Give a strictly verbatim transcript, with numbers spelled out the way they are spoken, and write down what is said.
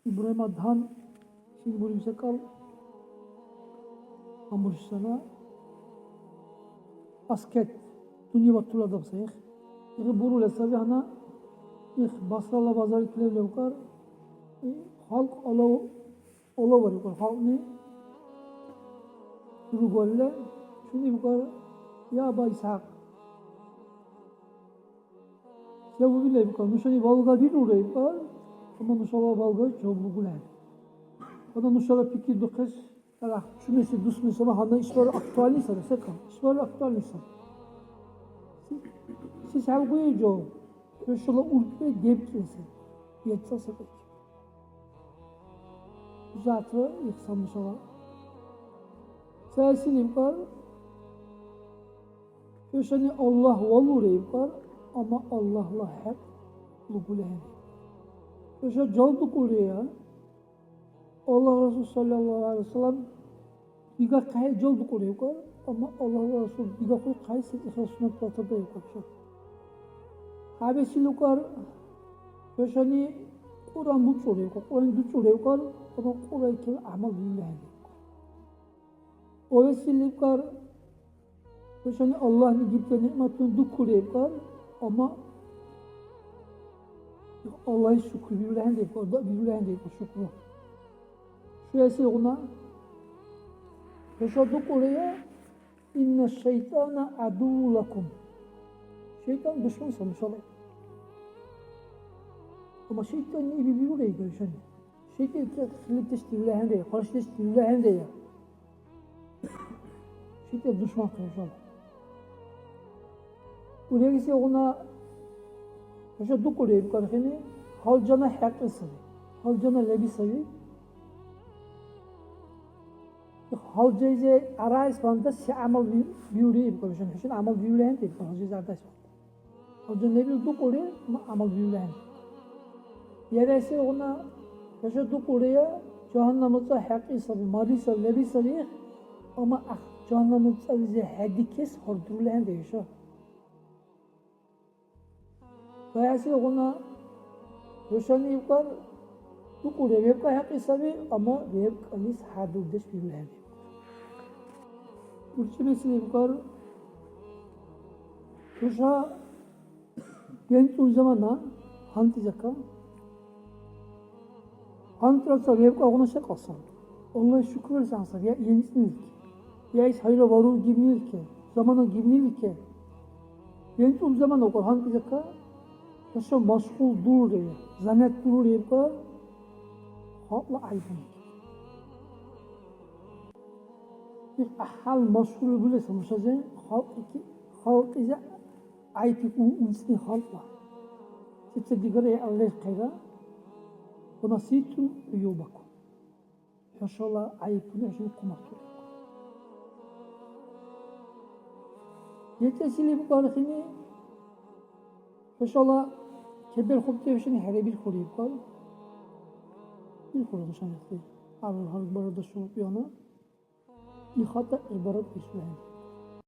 Ибрагьим Адхам шин буриб секӀал гьанбуршисана аскет, дунъя батула адам сай их. Их бурули саби гьанна, их Басрала базарик лев левкӀар, и халкь алав, алаварикӀур халкьни ругвалли, чуни бикӀар, я Аба ИсхӀякь, се убила ибкӀар, нушани балга бирулра ибкӀар, амма нушала балга жаваб лугулхӀели. Гьанна нушала пикридухъес дарахъу, чумеси дусми саби, гьанна ишбархӀи актуальный сари, секӀал, ишбархӀи актуальный сари. Се, сес хӀялгуи жо, хӀушала уркӀби дебкӀили сари, ецӀа секӀайчи. Завтра ихсан нушала. Цаэсил ибкӀар, хӀушани Аллагь валура ибкӀар, амма Аллагьла хӀекь лугули ахӀен. ХӀуша жал дукӀулрая, Аллагь Расул саллаллаху гӀалайхи ва саллям дигахъахӀели жал дукӀулра ибкӀар, амма Аллагьла Расул дигахъули кайсил ихла суннат батабра ибкӀар хӀуша. ХӀябэсил ибкӀар, хӀушани Кьуръан буцӀулра ибкӀар, Кьуръан дуцӀулра ибкӀар, амма Кьуръайчил гӀямал вирули ахӀен ибкӀар. Овесил ибкӀар, хӀушани Аллагьли гибти нигӀматуни дукули ибкӀар, амма Аллагьис шукру бирули ахӀен ибкӀар, да бирули ахӀен ибкӀар шукру. Шуэсилгъуна хӀуша дукӀулрая, инна шайтӀана гӀядувву лакум. ШайтӀан душман сай нушала. Амма шайтӀанни иби бирули ибкӀар хӀушани. ШайтӀан хилитдеш дирули ахӀенрая, къаршидеш дирули ахӀенрая. ШайтӀан душман хъя хӀушала. Урегисигъуна хӀуша дукӀулра ибкӀар хӀуни, гьалжана хӀякьли саби, гьалжана леби саби. Гьалжайзи арайс ванда се гӀямал ви-, виури ибкӀар хӀушани, хӀушани гӀямал виули ахӀенти ибкӀар гьалжайзи арайс ванда. Гьалжан лебил дукӀулри, ма гӀямал виули ахӀен. Ярайсилгъуна хӀуша дукӀулрая, жагьаннамла цӀа хӀякьи саби, марли саби, леби саби, амма гӀяхӀ жагьаннамла цӀализи хӀедикес гьардурули ахӀен хӀуша. Кайэсилгъуна хӀушани ибкӀар, дукӀулрая, вебкӀа хӀякьи саби, амма вебкӀалис хӀядурдеш виули ахӀен. УрчӀемесли ибкӀар, хӀуша генцӀул замана гьанкӀизака. ГьанкӀра ца вебкӀагъуна секӀал саби. Аллагьис шукру барес гӀягӀни саби, я генцӀнилики, я ис гьайра варур гибнилики, замана гибнилики. ГенцӀул замана укӀар гьанкӀизака, хӀуша машгъул дурри, занят дурри ибкӀар, халкьла гӀяйбуни. Ил гӀяхӀял машгьурли булес нушази халкьики-, халкьизи гӀяйти у-, унцни халкьла. Сецад-дигара гӀелархъира, ва наситум гӀуюбакум. ХӀушала гӀяйибуни хӀушани хъумартур. ДецӀесили букӀархини, хӀушала чеберхурти хӀушани хӀерабирхьули ибкӀар. Ил хъули хӀушани хъули. Гьар, гьар барада шурутӀ яна. Ихата гӀибарат ишбархӀи.